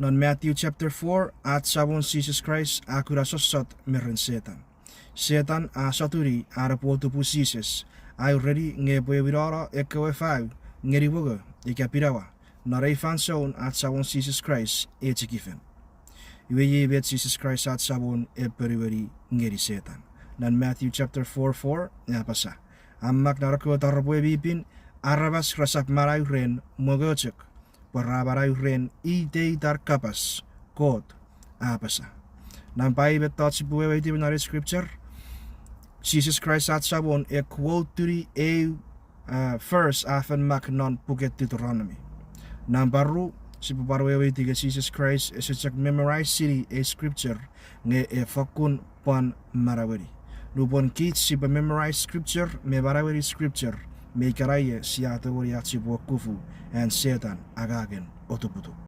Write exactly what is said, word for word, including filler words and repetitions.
Non Matthew chapter four, ach Samon Jises Kraist a kuna sossot me ren Setan. Setan a sotuni an epwe otupu Jises, a ureni nge epwe ewinano ekkewe fau ngeni mongo ika pinawa. Non ei fansoun ach Samon Jises Kraist echikifen. Iwe iei met Jises Kraist ach Samon e ponueni ngeni Setan. Non Matthew chapter four four, a apasa, a mak non ekkewe taropwe mi pin, aramas resap manau ren mongo chok, pwe ra manau ren iteitan kapas Kot a apasa. Nampa ew mettoch sipwe weweiti me non ei scripture, Jises Kraist ach Samon e quote-uni eu verse a fen mak non puken Deuteronomy. Nampa ru, sipwe pwan weweiti nge Jises Kraist ese chok memorize-ini ei scripture, nge e fokkun pwan manaueni. Nupwen kich sipwe memorize scripture me manaueni scripture, me ikenai sia tongeni ach sipwe kufu an Setan angangen otuputup.